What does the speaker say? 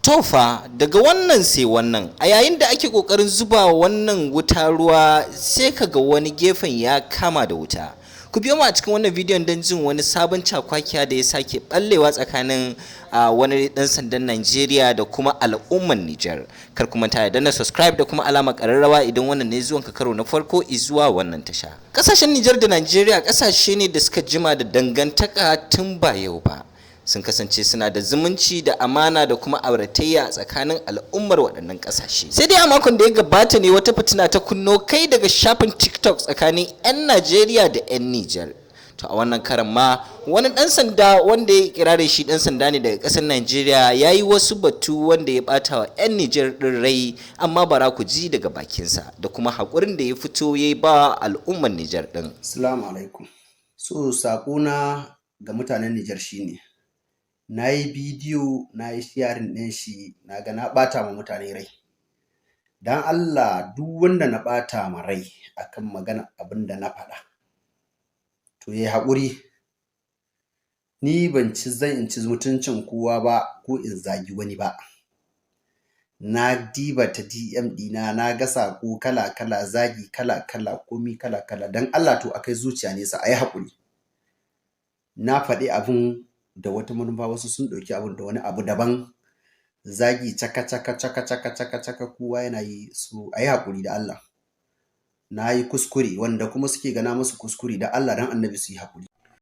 To fa, daga wannan sai wannan, a yayin da ake kokarin zuba wannan wuta ruwa, sai kaga wani gefen ya kama da wuta. Ku biyo mu a cikin wannan bidiyon don jin wani sabon cakwakiya da ya sake ballewa tsakanin wani dan sandan Najeriya da kuma al'umman Nijar. Kar ku manta da danna subscribe da kuma alamar kararrawa idan wannan ne zuwanka karo na farko zuwa wannan tasha. Kasashen Nijar da Najeriya kasashe ne da suka jima da dangantaka tun ba yau ba. Sun kasance suna da zumunci da amana da kuma auratayya a tsakanin al'ummar waɗannan ƙasashe. Sai dai a makon da ya gabata ne wata fitina ta kunno kai daga shafin TikTok tsakanin 'yan Najeriya da 'yan Nijar. To, a wannan karan ma wani ɗan sanda wanda ya kirarin shi ɗan sanda ne daga ƙasar Najeriya ya yi wasu batu wanda ya ɓata wa 'yan Nijar ɗin rai, amma bara ku ji daga bakinsa da kuma haƙurin da ya fito ya yi ba al'ummar Nijar ɗin. Assalamu alaikum. So saƙona ga mutanen Nijar shine, na yi bidiyo, na yi sharing ɗin shi, na ga na ɓata ma mutane rai. Don Allah, duk wanda na ɓata ma rai akan magana abin da na faɗa, to ya yi haƙuri. Ni ban ci zan in ci mutuncin kowa ba ko in zagi wani ba. Na diba ta DM ɗina, na ga saƙo kala-kala, zagi kala-kala, komi kala-kala. Don Allah, to a kai zuciya nesa, a yi haƙuri. Na faɗi abun da wata manufa, wasu sun ɗauki abun da wani abu daban. Zagi caka caka caka caka caka caka, kowa yana yi, so a yi haƙuri da Allah. Na yi kuskure, wanda kuma suke gana musu kuskure, da Allah don Annabi su yi haƙuri.